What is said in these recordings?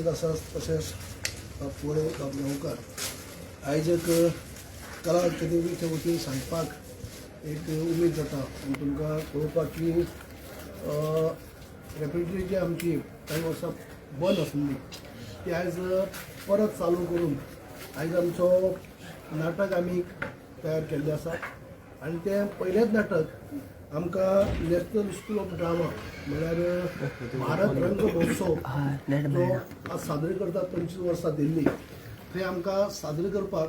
उपस्थित आसात, तशेंच बाब पोळे, बाब गांवकार. आयज एक कला अकादमीच्या वतीन सांगपाक एक उमेद जाता आनी तुमकां कळोवपाक की रेपर्टरी जी आमची कांय वर्सां बंद आसली ती आयज परत चालू करून आयज आमचो नाटक आमी तयार केल्लें आसा आनी तें पयलेंच नाटक आमकां नॅशनल स्कूल ऑफ ड्रामा, म्हळ्यार भारत रंग महोत्सव जो आज साजरे करतात 25 वर्सां दिल्ली, थंय आमकां साजरे करपाक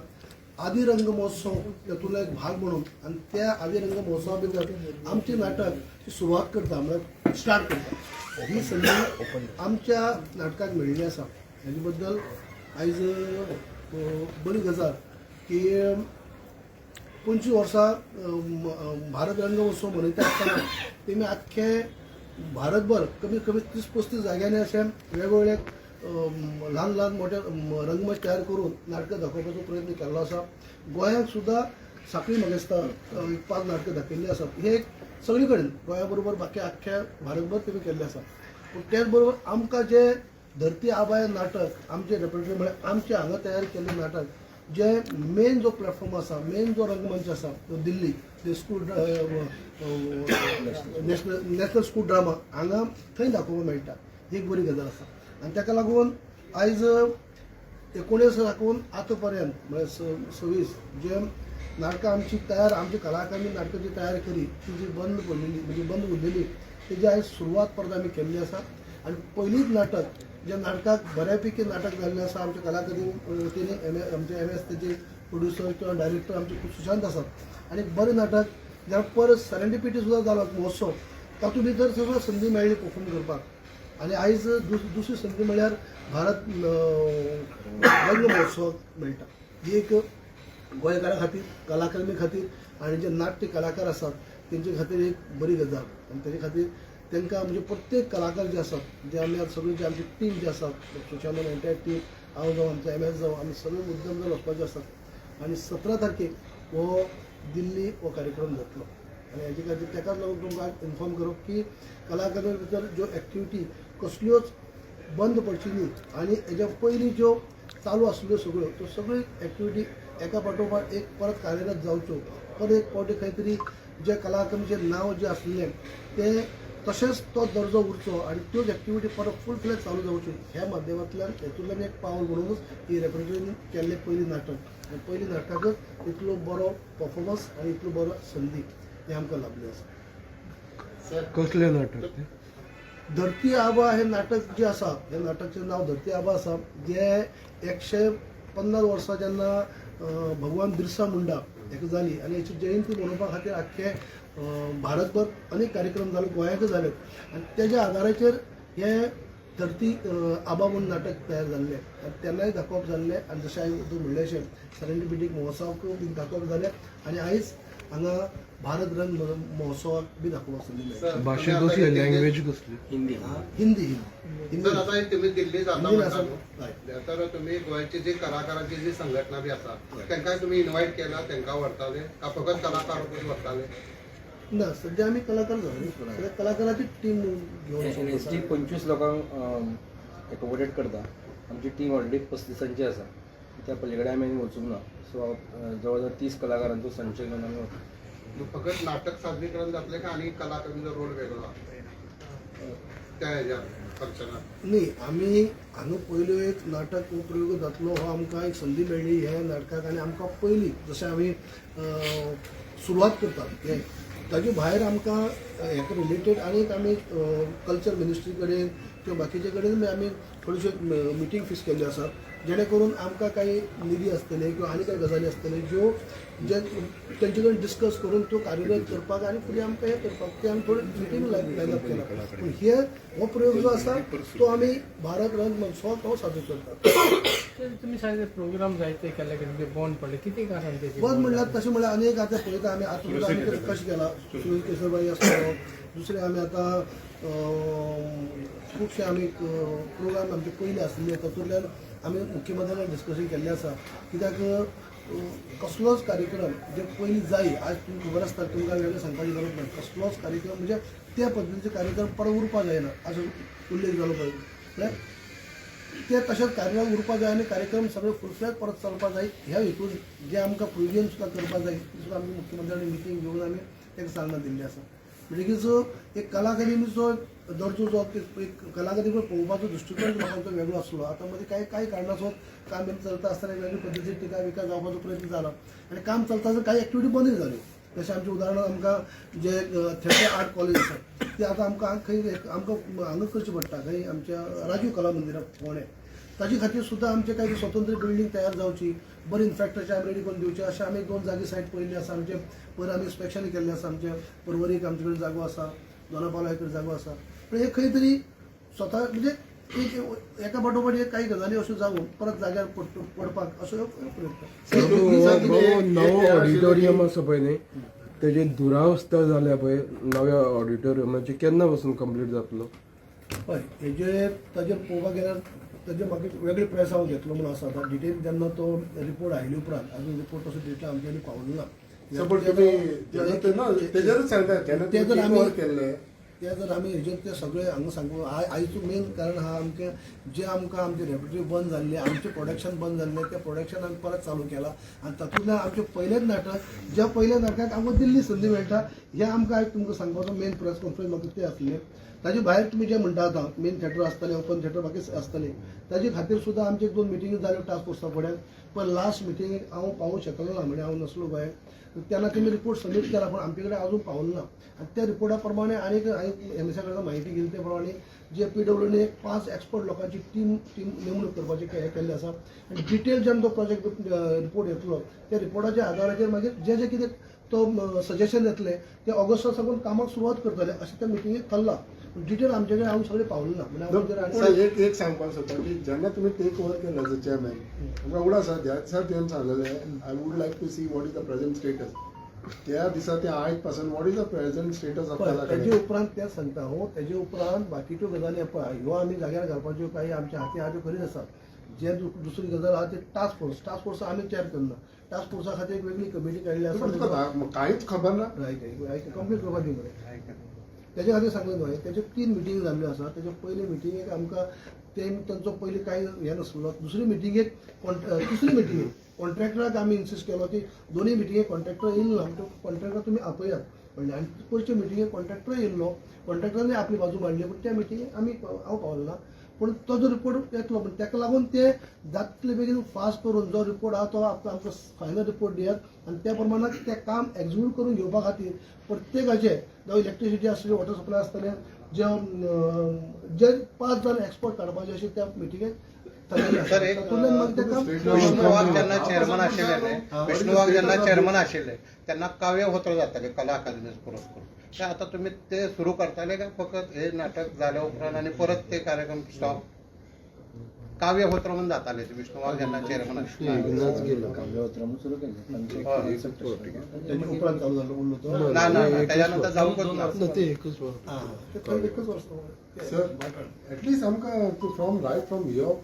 आदी रंग महोत्सव तातूंतलो एक भाग म्हणून आनी त्या आदी रंग महोत्सवा भितर आमचें नाटक सुरवात करता, म्हळ्यार स्टार्ट करता, ही संदी आमच्या नाटकाक मेळिल्ली आसा. हेजे बद्दल आयज बरी गजाल की 25 वर्सां भारत रंग उत्सव मनयता आसतना तेमी आख्खे भारतभर कमीत कमी 30-35 जाग्यांनी अशे वेगवेगळे ल्हान ल्हान मोठे रंगमंच तयार करून नाटकां दाखोवपाचो प्रयत्न केल्लो आसा. गोंयांत सुद्दां साखळी मागेस्ता एक पांच नाटकां दाखयल्लीं आसात. हे एक सगळी कडेन गोंया बरोबर बाकी आख्ख्या भारतभर तेमी केल्लें आसा. पूण तेच बरोबर आमकां जे धरती आबा हें नाटक आमचें रेपर्टरी, म्हळ्यार आमचें हांगा तयार केल्लें नाटक, जे मेन जो प्लॅटफॉर्म आसा, मेन जो रंगमंच आसा तो दिल्ली ते school national school drama हांगा थंय दाखोवपाक मेळटा, ही एक बरी गजाल आसा. आनी ताका लागून आयज 19 साकून आतां पर्यंत, म्हळ्यार 26 जे नाटकां आमची तयार, आमच्या कलाकारांनी नाटकां जी तयार केली ती जी बंद पडलेली, म्हणजे बंद उरलेली, तेजी आयज सुरवात परत आमी केल्ली आसा. आनी पयलींच नाटक ज्या नाटकाक बऱ्यापैकी नाटक जाल्लें आसा, आमच्या कलाकारांनी वतीन एम आमचे एम एस तेजे प्रोड्युसर किंवा डायरेक्टर आमचे खूब सुशांत आसात आनी एक बरें नाटक जेन्ना परत सेरेंडिपिटी सुद्दां जालो महोत्सव, तातूंत भितर सुद्दां संदी मेळ्ळी परफॉर्म करपाक. आनी आयज दुसरी संदी म्हळ्यार भारत रंग महोत्सव मेळटा. ही एक गोंयकारां खातीर, कला अकादमी खातीर आनी जे नाट्य कलाकार आसात तेंचे खातीर एक बरी गजाल. आनी तेजे खातीर तांकां, म्हणजे प्रत्येक कलाकार जे आसात, जे आमी आतां सगळी जी आमची टीम जी आसा, सुशांत एंटायर टीम, हांव जावं, आमचो एम एस जावं, आमी सगळे मुद्दम जावन वचपाचे आसात. आनी 17 तारखेक हो दिल्ली हो कार्यक्रम जातलो. आनी हेजे खातीर ताकाच लागून तुमकां इन्फॉर्म करप की कला अकादमी भितर ज्यो एक्टिविटी कसल्योच बंद पडची न्ही आनी हेज्या पयलीं ज्यो चालू आसल्यो सगळ्यो, त्यो सगळ्यो एक्टिविटी एका फाटोफाट एक परत कार्यरत जावच्यो. परत एक फावटी खंय तरी जे कला अकादमीचें नांव जें आसलें तें तशेंच तो दर्जो उरचो आनी त्योच एक्टिविटी परत फूल फ्लॅज चालू जावच्यो, ह्या माध्यमांतल्यान हेतूंतल्यान एक पावल म्हणूनच ही रेपर्टरीन केल्लें पयलीं नाटक आनी पयलीं नाटकाकच इतलो बरो परफॉर्मन्स आनी इतलो बरो संदी ही आमकां लाभली आसा. कसलें नाटक तें? धरती आबा हे नाटक जे आसा, हे नाटकचें नांव धरती आबा आसा, जे 150 वर्सां जेन्ना भगवान बिरसा मुंडा हेका जाली आनी हेची जयंती मनोवपा खातीर आख्खे भारतभर अनेक कार्यक्रम जाले, गोंयांतय जाले आनी तेज्या आदाराचेर हे धरती आबा म्हूण नाटक तयार जाल्लें आनी तेन्नाय दाखोवप जाल्लें. आनी जशें हांवें तूं म्हणलें अशें सेरेंडिपिटीक महोत्सवाक बी दाखोवप जालें आनी आयज हांगा भारत रंग महोत्सवाक बी दाखोवपाक संदी मेळ्ळी. भाशा कसली, लँग्वेज कसली? हिंदी. हिंदी, हिंदी. सर, आता तुम्ही दिल्ली जाता हिंदीन म्हणटा आसा. न्हू? हय. तर तुम्ही गोंयची जी कलाकारांची जी संघटना बी आसा तांकां तुमी इन्वायट केला, तांकां व्हरताले का फकत कलाकारूच व्हरताले? ना, सध्या आमी कलाकार जाले, सगळ्या कलाकाराची टीम घेवन एन एस डी 25 लोकांक एकोमोडेट करता. आमची टीम ऑलरेडी 35ांची आसा. त्या पलीकडे आमी आनी वचूंक ना. सो जवळ जवळ 30 कलाकारांचो संच घेवन आमी वता. फकत नाटक सादरीकरण जातलें का आनी कला अकादमीचो रोल वेगळो त्या हेज्या फंक्शनात? न्ही, आमी हांगा पयल्यो एक नाटक हो प्रयोग जातलो हो आमकां एक संदी मेळ्ळी ह्या नाटकाक. आनी आमकां पयली जशें आमी सुरवात करतात हें, ताजे भायर आमकां हेका रिलेटेड आनीक आमी कल्चर मिनिस्ट्री कडेन किंवा बाकीचे कडेन बी आमी थोड्योश्यो मिटींग फिक्स केल्ल्यो आसात, जेणे करून आमकां काही निधी आसतले किंवा आनी कांय गजाली आसतले ज्यो जे तेंचे कडेन डिस्कस करून त्यो कार्यरत करपाक आनी फुडें आमकां हें करपाक ते आमी थोडी मिटींग लायन अप केला. पूण हे हो प्रयोग जो आसा तो आमी भारत रंग महोत्सवाक हो सादर करतात. तर तुम्ही सांगितले प्रोग्राम जायते केले की तुमचे बंद पडले, किती कारण त्याचे? बंद म्हणल्यार तशें म्हणल्यार अनेक आतां पळयता आमी, आतां सुद्दां आमी कशें केला, सुनील केसरबाई आसतलो, दुसरे आमी आतां खुबशे आमी प्रोग्राम आमचे पयले आसले, तातूंतल्यान आमी मुख्यमंत्र्यान डिस्कशन केल्लें आसा. कित्याक कसलोच कार्यक्रम जे पयलीं जाय, आज तुमकां खबर आसता, तुमकां वेगळें सांगपाची गरज ना, कसलोच कार्यक्रम म्हणजे त्या पद्दतीचे कार्यक्रम परत उरपाक जायना असो उल्लेख जालो पळय. म्हळ्यार ते तशेंच कार्यक्रम उरपा जाय आनी कार्यक्रम सगळे फुल परत चलपा जाय. ह्या हितून जे आमकां प्रोविजन सुद्दां करपा जाय ती सुद्दां आमी मुख्यमंत्र्यांनी मिटींग घेवन आमी ताका चालना दिल्ली आसा. म्हणटकीच एक कला अकादमीचो दर्जो जो एक कला अकादमी पळोवपाचो दृश्टिकोन लोकांचो वेगळो आसलो. आतां मदीं कांय कांय कारणासोत काम बीन चलता आसतना वेगळे पद्दतीन टिका विका जावपाचो प्रयत्न जाला आनी काम चलता आसतना कांय एक्टिविटी बंदूय जाल्यो. जशें आमचें उदाहरण आमकां जे थिएटर आर्ट कॉलेज आसा ते आतां आमकां खंय आमकां हांगा करचें पडटा, खंय आमच्या राजीव कला मंदिरात फोंडें. ताजे खातीर सुद्दां आमचें कांय स्वतंत्र बिल्डींग तयार जावची, बरी इन्फ्रास्ट्रक्चर आमी रेडी करून दिवचें अशें आमी दोन जागे सायट पळयल्ली आसा. आमचे पयर आमी इन्स्पेक्शन केल्लें आसा. आमचे पर्वरीक आमचे कडेन जागो आसा, दोना पावला कडेन जागो आसा. पूण हे खंय तरी स्वता म्हणजे एक एका फाटोफाट एक काही गजाली अश्यो जावन परत जाग्यार पडपाक असो ह्यो प्रयत्न. बाबू, नवो ऑडिटोरियम आसा पळय न्ही, तेजे दुरावस्था जाल्या पळय नव्या ऑडिटोरियमाची, केन्ना पासून कंप्लीट जातलो? हय, हेजे ताजेर पळोवपाक गेल्यार ताजे म्हाका वेगळे प्रेस हांव घेतलो म्हणून आसा. आतां डिटेल जेन्ना तो रिपोर्ट आयले उपरांत, अजून रिपोर्ट तसो डिटेल आमच्यानी पावलो ना. सपोज तुमी जेन्ना ते ना तेजेरूच सांगता जेन्ना ते जर तुमी आमी वर केल्ले ते जर आमी हेजेर ते सगळे हांगा सांगू आयचो मेन कारण आहा आमचें जे आमकां आमचे रेपर्टरी बंद जाल्ले, आमचें प्रोडक्शन बंद जाल्लें, तें प्रोडक्शन आमी परत चालू केलां आनी तातूंतल्यान आमचें पयलेंच नाटक, ज्या पयल्या नाटकाक आमकां दिल्ली संदी मेळटा, हें आमकां आयज तुमकां सांगपाचो मेन प्रेस कॉन्फरन्स म्हाका तें आसलें. ताजे भायर तुमी जें म्हणटा आतां मेन थिएटर आसतलें, ओपन थिएटर बाकी आसतलें, ताजे खातीर सुद्दां आमचे दोन मिटिंगी जाल्यो टास्क फोर्सा फुड्यान. पण लास्ट मिटिंगेक हांव पावूंक शकलो ना, म्हणजे हांव नासलो गोंयांत तेन्ना. तेमी रिपोर्ट सबमीट केला पूण आमचे कडेन अजून पावलो ना. आनी त्या रिपोर्टा प्रमाणे आनीक हांवें एम एसा कडेन म्हायती घेतली, त्या प्रमाणे जे पीडब्ल्यूडीन एक पांच एक्सपर्ट लोकांची टीम टीम नेमणूक करपाची हें केल्लें आसा. आनी डिटेल जेन्ना तो प्रोजेक्ट रिपोर्ट येतलो, त्या रिपोर्टाच्या आदाराचेर मागीर जे जे कितें तो सजेशन येतलें ते ऑगस्टा साकून कामाक सुरवात करतले अशें त्या मिटिंगेक थारलां. डिटेल आमचे कडेन अजून सगळें पावलें ना. म्हणजे आमचेर सर, एक एक सांगपाक सोदता की जेन्ना तुमी टेक ओवर केलें एज अ चेअरमॅन, आमकां उगडास आसा ह्या दिसा तुवें सांगलेलें, I would like to see what is the present status. त्या दिसा ते आयज पासून what is the present status of पळय, कला तेजे उपरांत तें सांगता हांव, तेजे उपरांत बाकीच्यो गजाली पळय ह्यो आमी जाग्यार घालपाच्यो काही आमच्या हाती आहा त्यो करीत आसात. जे दुसरी गजाल आहा ती टास्क फोर्स. टास्क फोर्स आमी तयार करना. टास्क फोर्सा खातीर एक वेगळी कमिटी काडली आसा. तुका कांयच खबर ना. आयक आयक, कंप्लीट करपा दी मरे. तेजे खातीर सांगलें न्हय, तेज्यो तीन मिटींग जाल्ल्यो आसा. तेजे पयले मिटिंगेक आमकां ते तांचो पयलीं कांय हें नासलो. दुसरी मिटिंगेक, तिसरी मिटिंगेक कॉन्ट्रॅक्टराक आमी इन्सिस्ट केलो की दोनूय मिटिंगेक कॉन्ट्रॅक्टर येयलो ना म्हणटकीर कॉन्ट्रॅक्टर तुमी आपयात म्हणलें. आनी पयरच्या मिटिंगेक कॉन्ट्रॅक्टर येयल्लो, कॉन्ट्रॅक्टरान आपली बाजू मांडली, पूण त्या मिटिंगेक आमी हांव पावलो ना. पूण तो जो रिपोर्ट येतलो, पण ताका लागून ते जातले बेगीन फास्ट करून जो रिपोर्ट आहा तो आमकां फायनल रिपोर्ट दियात आनी त्या प्रमाणात तें काम एक्जिक्यूट करून घेवपा खातीर प्रत्येकाचे, जावं इलेक्ट्रिसिटी आसतली, वॉटर सप्लाय आसतलें, जे जे पांच जाण एक्सपर्ट काडपाचे अशें त्या मिटिंगेक थारिल्लें आसा. सर, एक, तातूंतल्यान मागीर तें काम विष्णू वाघ जेन्ना चेअरमन आशिल्ले न्ही, विष्णू वाघ जेन्ना चेअरमन आशिल्ले तेन्ना काव्यहोत्र जाताले कला अकादमीचो पुरस्कार. ते आतां तुमी ते सुरू करताले काय फकत हे नाटक जाल्या उपरांत आनी परत ते कार्यक्रम स्टॉप? काव्यहोत्र म्हणून जाताले ते विष्णू वाघ जेन्ना चेअरमन आशिल्ले. एकदाच गेलो. काव्यहोत्र म्हणून सुरू केल्लें तांचे हय. कॉन्सेप्ट आशिल्लो. तेजे उपरांत चालू जालो उरलो तो. ना ना ना, तेज्या नंतर जावंकच ना. ना, ते एकच वर्स. आं, ते थंय एकच वर्स ते सर, एटलीस्ट आमकां from right from your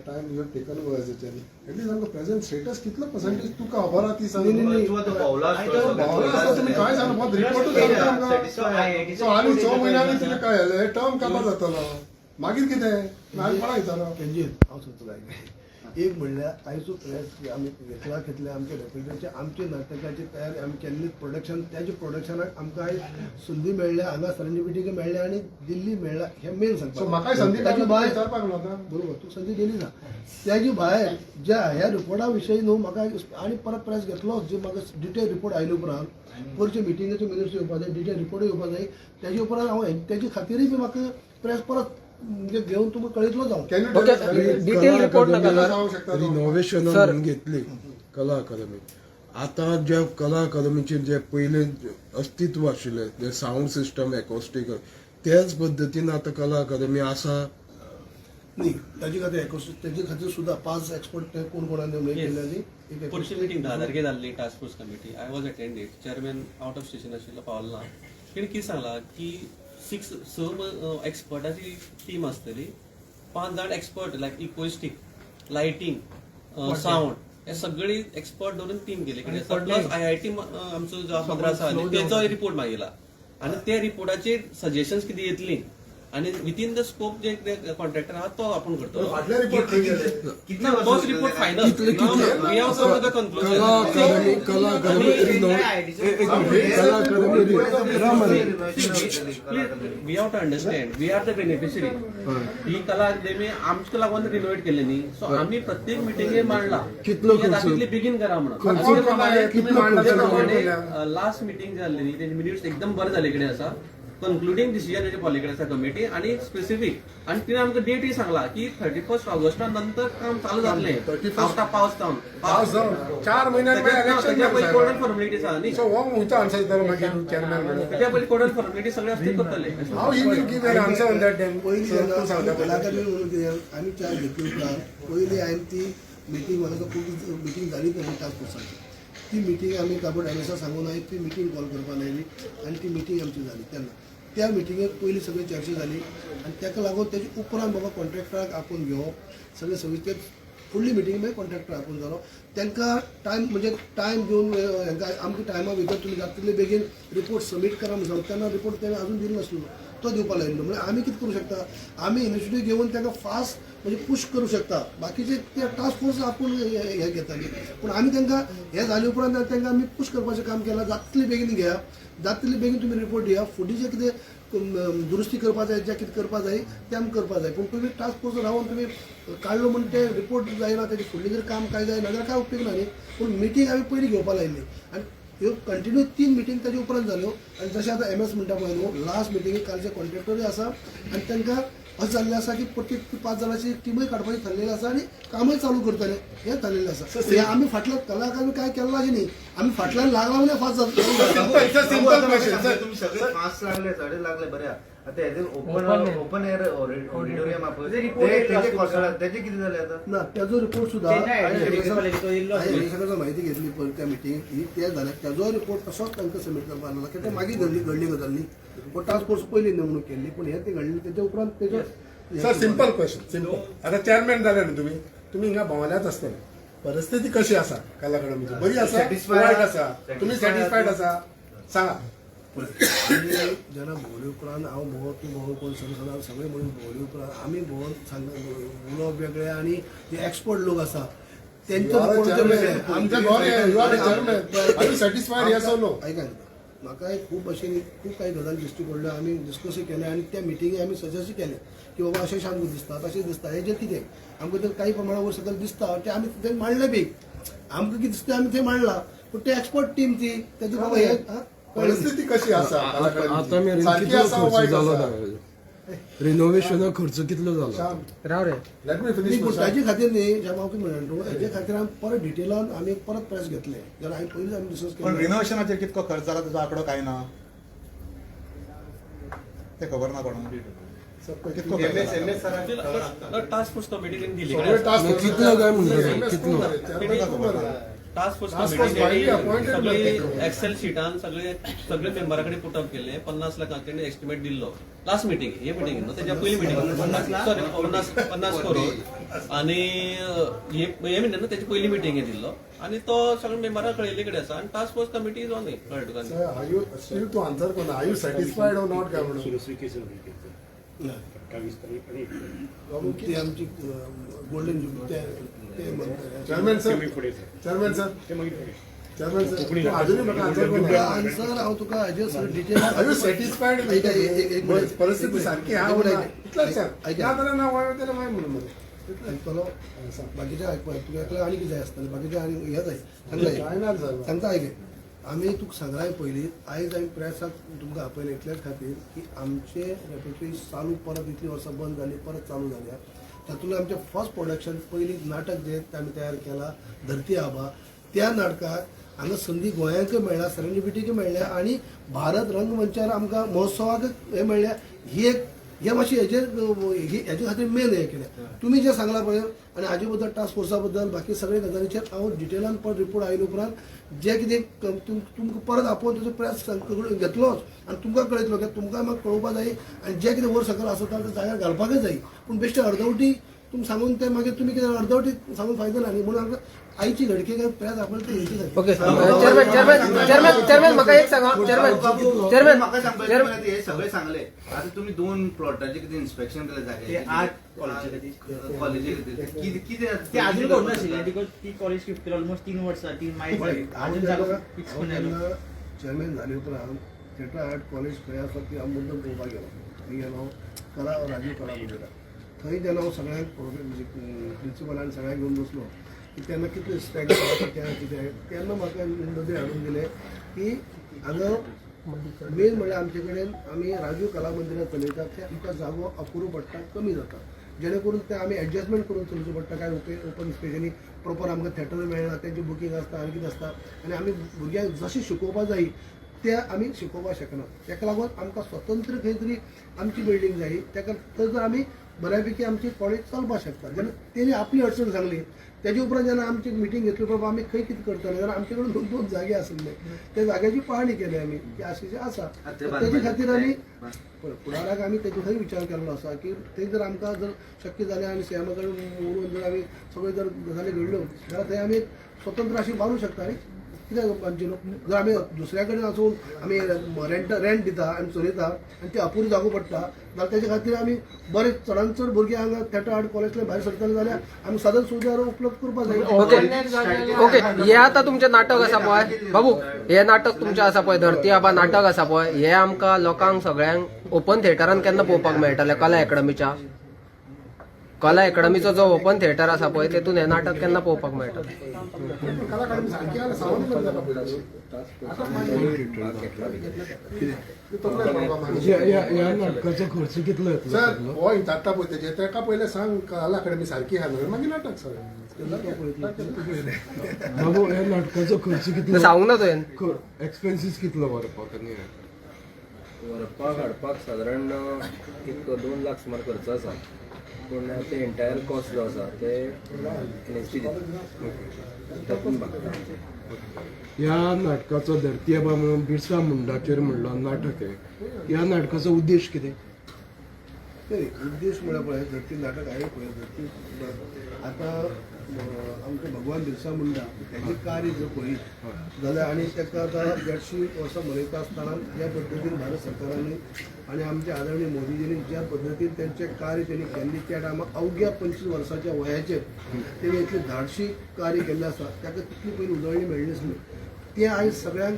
time you taken over as a chairman, at least आमकां प्रेझेंट स्टेटस कितलो पर्सेंटेज तुका खबर आहा ती सांग. न्ही, न्ही, न्ही. भोवला आसता तुमी काय सांग, फक्त रिपोर्टूच सांगता आमकां. सो आनी 6 म्हयन्यांनी तुजें काय जालें, टर्म काबार जातलो, मागीर कितें मागीर कोणाक विचारप? तेंजेर हांव सांगता तुका एक म्हणल्यार आयचो प्रेस आमी घेतला घेतल्या आमच्या रेपर्टरीचे आमचे नाटकाची तयारी आमी केल्ली प्रोडक्शन, त्याच्या प्रोडक्शनाक आमकां आयज संदी मेळ्ळ्या, हांगा सेरेंडिपिटीक मेळ्ळ्या आनी दिल्ली मेळ्ळा, हें मेन सो सांगपाक. म्हाकाय संदी ताजे मेळ्ळी भायर विचारपाक ना आतां. बरोबर, तूं संदी दिली ना. त्याजी भायर ज्या ह्या रिपोर्टा विशयी न्हू म्हाका आनी परत प्रेस घेतलोच, जे म्हाका डिटेल रिपोर्ट आयले उपरांत पयरचे मिटिंगेचे मिनिट्स येवपा जाय, डिटेल रिपोर्ट येवपा जाय. तेजे उपरांत हांव तेजे खातीरय बी म्हाका प्रेस परत म्हणजे घेवन तुमकां कळयतलो जावं. Can you Okay, detail report नाका सर. जावंक शकता तो. Renovation sir. म्हणून घेतली कला अकादमी. आता ज्या कला अकादमीचे जे पयले अस्तित्व आशिल्लें, जे सावंड सिस्टम एकॉस्टिकल, त्याच पद्दतीन आतां कला अकादमी आसा. न्ही, ताजे खातीर तेजे खातीर सुद्दां पांच एक्सपर्ट ते कोण कोणाक नेमणूक केल्ली आनी एक पयरची मिटींग 10 तारखेर जाल्ली task force committee. I was attended. Chairman out of station आशिल्लो, पावलो ना. तेणी कितें सांगलां की सिक्स स एक्सपर्टाची टीम आसतली, पांच जाण expert like acoustic, lighting, sound हे सगळी एक्सपर्ट दवरून टीम केली. प्लस आयआयटी आमचो जो मद्रास आहा न्ही, तेचो रिपोर्ट मागिला आनी त्या रिपोर्टाचेर सजेशन्स कितें येतली आनी विथीन the scope जे कितें कॉन्ट्रॅक्टर आहा तो आपूण करतलो. फाटले रिपोर्ट खंय गेले? ना, तोच report final. We have come to the conclusion. Kala Akademi Kala Akademi. We have to understand, we are the beneficiary. ही कला अकादमी आमकां लागून रिनोवेट केल्ली न्ही, सो आमी प्रत्येक मिटिंगे मांडला कितलो खर्च? जाता बेगीन करा म्हणून. खर्च तुम्ही मांडला ते कोण? लास्ट मिटींग जाल्ली न्ही, तेजे मिनिट्स एकदम बरें जाल्ले कडेन आसा. कंक्लुडींग डिसिजन तेजे पॉलिकडे आसा कमिटी आणि स्पेसिफीक, आणि तिने आमकां डेटय सांगला की 31 ऑगस्टा नंतर काम चालू जातलें. 31 आफ्टर पावस जावन. पावस जावन 4 म्हयन्यान मागीर तेच्या पयलीं इलेक्शन. कोडल फॉर्मेलिटीज आसा न्ही. सो हो खंयचो आन्सर दितलो मागीर चेअरमॅन म्हणून? तेच्या पयलीं कोडल फॉर्मेलिटी सगळे असते करतले. How he will give an answer on that then? पयलीं तूं जेन्ना सांगता आमी कला अकादमी म्हणून कितें आमी चार्ज घेतली उपरांत पयली हांवें ती मिटींग, म्हाका खूब मिटींग जाली न्ही टास्क फोर्साची, ती मिटींग आमी काबूट एम एसा सांगून हांवें ती मिटींग कॉल करपाक लायली आनी ती मिटींग आमची जाली. तेन्ना त्या मिटिंगेक पयलीं सगळी चर्चा जाली आनी ताका लागून तेजे उपरांत बाबा कॉन्ट्रॅक्टराक आपोवन घेवप सगळें सगळें ते फुडली मिटींग मागीर कॉन्ट्रॅक्टर आपोवन जालो. तांकां टायम म्हणजे टायम दिवन हांकां आमकां टायमा भितर तुमी जाता तितले बेगीन रिपोर्ट सबमीट करा म्हणून सांगता. तेन्ना रिपोर्ट तेणें अजून दिलो नासलो, तो दिवपा लायिल्लो. म्हणजे आमी कितें करूं शकता, आमी इनिशिएटीव घेवन तांकां फास्ट म्हणजे पुश करूं शकता. बाकीचे ते टास्क फोर्स आपूण हे घेताली, पूण आमी तांकां हें जाले उपरांत तांकां आमी पुश करपाचें काम केलां. जाता तितले बेगीन घेया, जाता तितले बेगीन तुमी रिपोर्ट दिया, फुडें जें कितें दुरुस्ती करपा जाय, जें कितें करपा जाय तें आमी करपा जाय. पूण तुमी टास्क फोर्स रावन तुमी काडलो म्हण ते रिपोर्ट जायना, तेजे फुडलें जर काम कांय जायना जाल्यार कांय उपयोग ना न्ही. पूण मिटींग आमी पयलीं घेवपा लायिल्ली आनी ह्यो कंटिन्यू 3 मिटींग ताजे उपरांत जाल्यो. आनी जशें आतां एम एस म्हणटा पळय न्हू, लास्ट मिटिंगेक कालचे कॉन्ट्रॅक्टरूय आसा आनी तांकां अशें जाल्लें आसा की प्रत्येक 5 जाणांची टिमूय काडपाची थारलेली आसा आनी कामूय चालू करतले हें थारलेलें आसा. हें आमी फाटल्यान कला अकादमी कांय केल्लां अशें न्ही, आमी फाटल्यान लागला म्हणजे फास्ट जाता. Simple question sir. तुम्ही सगळे फास्ट लागले, सगळे लागले बरे. आता हेजे ओपन ओपन एअर ऑडिटोरियम आहा पळय, तेजे कोसळा, तेजे कितें जालें आतां? ना, त्याचो रिपोर्ट सुद्धा हांवें माहिती घेतली पळय त्या मिटींग ही ते जालें, त्याचो रिपोर्ट तसोच तांकां सबमीट करपाक लागला. कित्याक ते मागीर घडली गजाल न्ही, पण टास्क फोर्स पयली नेमणूक केल्ली, पूण हें तें घडलें तेच्या उपरांत तेजो. Sir, simple question, simple. आता चेअरमॅन जाले न्हू तुमी, तुमी हिंगा भोंवल्याच आसतले. परिस्थिती कशी आसा कला अकादमीची? बरी आसा, वायट आसा? तुमी सॅटिस्फायड आसा, सांगा. आमी जेन्ना भोंवले उपरांत हांव भोंव, तूं भोंव, कोण सगळे सदां सगळे म्हणून भोंवले उपरांत आमी भोंवन सांग उलोवप वेगळें आनी जे एक्सपर्ट लोक आसा तेंचो सॅटिस्फायड येस ऑर नो? आयकाय, म्हाका खूब भशेन खूब कांय गजाली दिश्टी पडल्यो. आमी डिस्कसूय केलें आनी त्या मिटिंगे आमी सजेस्टूय केलें की बाबा अशें अशें आमकां दिसता, तशें दिसता. हेजेर कितें आमकां तर काही प्रमाणा वयर सकयल दिसता तें आमी थंय मांडलें बी. आमकां कितें दिसता आमी थंय मांडलां, पूण ते एक्सपर्ट टीम ती तेजे बाबा हें परिस्थिती कशी आसा? आतां मेरेन कितलो खर्च जालो? रिनोव्हेशनाक खर्च कितलो जाला? राव रे. Let me finish. पूण ताजे खातीर न्ही, जे हांव कितें म्हणटा, हेजे खातीर आमी परत डिटेलान आमी परत प्रेस घेतले जाल्यार हांवें पयलींच आमी डिस्कस पण केलें. रिनोव्हेशनाचेर कितको खर्च जाला तेजो आंकडो काय ना, ते खबर ना कोणाक कितको खर्च जाला? टास्क फोर्स कमिटी दिली. कितलो काय म्हणटा, कितलो? Task force Task force widely appointed. सगळे एक्सेल शिटान सगळे सगळे मेंबरा कडेन पुटअप केल्ले. 50 लाखांचे तेणे एस्टिमेट दिल्लो लास्ट मिटींग, हे मिटींग न्हू, तेच्या पयली मिटींग, सॉरी, 50 करोड. आनी हे हे म्हणटा न्हू, तेची पयली मिटींगे दिल्लो आनी तो सगळे मेंबराक कळयल्ले कडेन आसा आनी task force committee is on, कळ्ळें तुका? Are you still तूं आन्सर कोना, are you satisfied or not काय म्हणून? ती आमची गोल्डन जुबली ते म्हणटा. Chairman sir, chairman sir, chairman sir, तूं अजूनय म्हाका आन्सर कोना. आन्सर हांव तुका हेजेर detail. Are you satisfied? एक मिनिट. परिस्थिती सारकी आहा एक ना? मिनिट. इतलेंच सांग. ऐका. ना जाल्यार ना वाय जाल्यार वाय म्हणून मरे. आयकतलो, बाकीचे आयकपाक तुका एकल्या आनी कितें जाय आसतलें, बाकीचे आनी हें जाय सांगता. काय ना साहेब. सांगता, आयक, आमी तुका सांगलां पयलीं. आयज आमी प्रेसाक तुमकां आपयलें इतल्याच खातीर की आमचे रेपर्टरी चालू परत इतलीं वर्सां बंद जाली, परत चालू जाल्या. तातूंतलें आमचें फर्स्ट प्रोडक्शन पयलीं नाटक जें आमी तयार केलां धरती आबा, त्या नाटकाक हांगा संदी गोंयांकय मेळ्ळ्या, सेरेंडिपिटीकय मेळ्ळ्या आनी भारत रंगमंचार आमकां महोत्सवाक हें मेळ्ळ्या. ही एक हे मातशें हेजेर हेजे खातीर मेन हें केलें. तुमी जें सांगलां पळय आनी हाजे बद्दल टास्क फोर्सा बद्दल बाकी सगळे गजालीचेर हांव डिटेलान परत रिपोर्ट आयले उपरांत जे कितें तुमकां परत आपोवन तेजो प्रेस घेतलोच आनी तुमकां कळयतलो, कित्याक तुमकां म्हाका कळोवपा जाय आनी जें कितें वयर सकयल आसा तें जाग्यार घालपाकच जाय. पूण बेश्टें अर्दवटी तुमी सांगून तें मागीर तुमी कितें अर्दवटी सांगून फायदो ना न्ही. म्हणून आमकां आयची घडके काय प्रयास आपण ते हेचे खातीर. Okay chairman chairman chairman chairman म्हाका एक सांगा चेअरमॅन चेअरमॅन म्हाका सांगपाचें हे सगळे सांगले आता तुम्ही दोन प्लॉटाचे कितें इन्स्पेक्शन केले जागे आर्ट कॉलेजी कॉलेजी खातीर कितें ते अजून करूं नाशिल्लें because ती कॉलेज शिफ्ट केली ऑलमोस्ट 3 वर्सां 3 मायल्स अजून जागो फिक्स करून जालो. चेअरमॅन जाले उपरांत थिएटर आर्ट कॉलेज खंय आसा ती हांव मुद्दम पळोवपाक गेलो. थंय गेलो कला राजीव कला मंदिराक थंय जेन्ना हांव सगळ्यांक प्रिंसिपलान सगळ्यांक घेवन बसलो की तेन्ना कितले स्ट्रेंथ आसा कितें तेन्ना म्हाका नदरे हाडून दिलें की हांगा मेन म्हणल्यार आमचे कडेन आमी राजीव कला मंदिरात चलयतात ते आमकां जागो अपुरो पडटा, कमी जाता, जेणे करून ते आमी एडजस्टमेंट करून चलोवचें पडटा. कांय ओपन स्पेसांनी प्रोपर आमकां थेटर मेळना, तेंचें बुकींग आसता आनी कितें आसता आनी आमी भुरग्यांक जशें शिकोवपाक जाय ते आमी शिकोवपाक शकना. ताका लागून आमकां स्वतंत्र खंय तरी आमची बिल्डींग जाय. ताका थंय जर आमी बऱ्यापैकी आमची कॉलेज चलपाक शकता. जेन्ना तेणी आपली अडचण सांगली तेजे उपरांत जेन्ना आमची मिटींग घेतली बाबा आमी खंय कितें करतले जाल्यार आमचे कडेन 2 2 जागे आसले त्या जाग्याची पाहणी केली आमी की अशें आसा. तेजे खातीर आमी फुडाराक आमी तेजे खंय विचार केल्लो आसा की थंय जर आमकां जर शक्य जालें आनी सीएमा कडेन उलोवन जर आमी सगळ्यो जर गजाली घडल्यो जाल्यार थंय आमी स्वतंत्र अशी बांदूंक शकता. आनी कित्याक आमचे लोक जर आमी दुसऱ्या कडेन वचून आमी रेंट दिता आनी चलयता आनी ते अपुरी जागो पडटा जाल्यार तेजे खातीर आमी बरे चडांत चड भुरगीं हांगा थिएटर आर्ट कॉलेजल्यान भायर सरतले जाल्यार आमी साधन सुविधा उपलब्ध करपाक जाय. ओके ओके हे आतां तुमचें नाटक आसा पळय बाबू, हे नाटक तुमचें आसा पळय धरती आबा नाटक आसा पळय, हे आमकां लोकांक सगळ्यांक ओपन थिएटरान केन्ना पळोवपाक मेळटलें? कला अकादमीच्या कला अकादमीचो जो ओपन थिएटर आसा पळय तेतून हें नाटक केन्ना पळोवपाक मेळटलें? ह्या नाटकाचो खर्च कितलो येतलो? सर हो विचारता पळय तेजे ताका पयलें सांग कला अकादमी सारकी आहा न्हय, मागीर नाटक सर. बाबू ह्या नाटकाचो खर्च कितलो सांगूंक ना तुवें? एक्सपेन्सीस कितलो व्हरपाक आनी व्हरपाक हाडपाक सादारण एक 2 लाख सुमार खर्च आसा, पूण ते एंटायर कॉस्ट जो आसा ते NSD दिता तातूंत भागता. ह्या नाटकाचो धरती आबा म्हणून बिरसा मुंडाचेर म्हणलो नाटक आहे, ह्या नाटकाचो उद्देश कितें? उद्देश म्हळ्यार पळय धरती नाटक आहे पळय धरती आतां आमचो भगवान बिरसा मुंडा तेजें कार्य जर पळयत जाल्यार आनी ताका आतां 150 वर्सां मनयता आसतना ज्या पद्दतीन भारत सरकारांनी आनी आमचे आदरणीय मोदीजींनी ज्या पद्दतीन तेंचें कार्य तेणी केल्लें त्या टायमार अवघ्या 25 वर्साच्या वयाचेर तेणी इतलें धाडशी कार्य केल्लें आसा ताका तितली पयली उजळणी मेळ्ळी नासली. तें आयज सगळ्यांक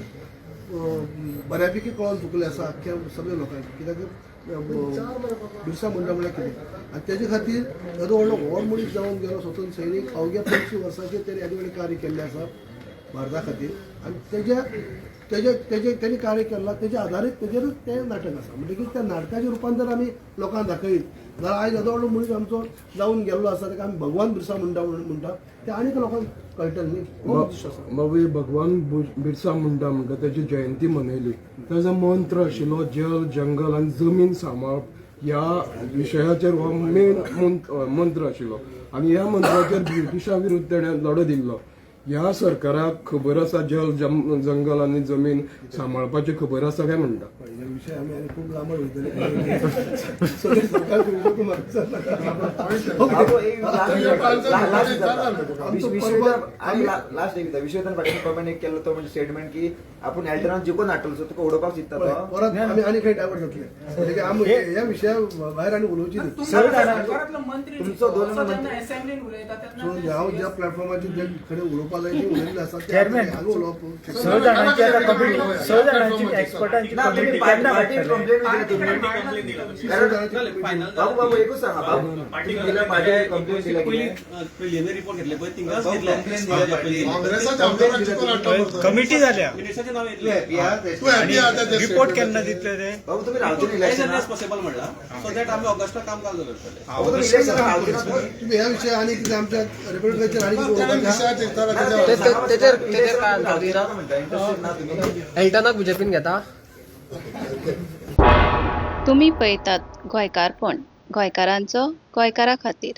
बऱ्यापैकी कळोन चुकलें आसा अख्ख्या सगळ्या लोकांक कित्याक बिरसा मुंडा म्हळ्यार कितें आनी तेजे खातीर येदो व्हडलो व्हड मनीस जावन गेलो स्वतंत्र सैनीक अवघ्या 25 वर्साचेर तेणें येदें व्हडलें कार्य केल्लें आसा भारता खातीर आनी तेजे तेजे तेजे तेणी कार्य केल्लां तेजे आदारीत तेजेरूच तें नाटक आसा. म्हणटकीच त्या नाटकाचें रुपांतर आमी लोकांक दाखयत जाल्यार आयज येदो व्हडलो मनीस आमचो जावन गेल्लो आसा ताका आमी भगवान बिरसा मुंडा म्हणटा ते आनीक लोकांक कळटलें न्ही, हो उद्देश आसा. बाबू भगवान बिरसा मुंडा म्हणटा तेजी जयंती मनयली, ताजो मंत्र आशिल्लो जल जंगल आनी जमीन सांबाळप ह्या विशयाचेर हो मेन मंत्र आशिल्लो आनी ह्या मंत्राचेर ब्रिटिशा विरुद्ध तेणें लढो दिल्लो. ह्या सरकाराक खबर आसा जल जंगल आनी जमीन सांबाळपाची खबर आसा काय म्हणटा? हे विशय आमी आनी खूब लांबड वयतले. लास्ट एक विश्वनाथ पाटील कमेंट एक केलो तो म्हणजे स्टेटमेंट की आपूण एल्टनान जिखून हाडटलो तुका उडोवपाक चिंतता तो परत आमी आनी खंय डायवर्ट जातले म्हणजे आमी ह्या विशया भायर आनी उलोवची न्ही. तुमचो दोन हांव ज्या प्लॅटफॉर्माचेर जे खरें उलोवपाक जाय तें उलयल्लें आसा तें हांगा उलोवप. 6 जाणांची आतां कमिटी, 6 जाणांची एक्सपर्टांची कमिटी केन्ना काडटले? बाबू बाबू एकूच सांगा बाबू प्रिलिमिनरी रिपोर्ट घेतले पळय तिंगाच घेतले कमिटी जाल्या, मिनिस्टराचें नाव येतलें, रिपोर्ट केन्ना दितले ते? बाबू तुम्ही रावचे इलेक्शन एज पॉसिबल म्हणला सो that आमी ऑगस्टाक काम चालू करतले. तुम्ही ह्या विशया आनी कितें आमच्या रिपोर्टाचेर आनी तेचेर तेचेर काय आन्सर दिना? एल्टनाक बीजेपीन घेता? तुमी पळयतात गोंयकारपण, गोंयकारांचो गोंयकारा खातीर.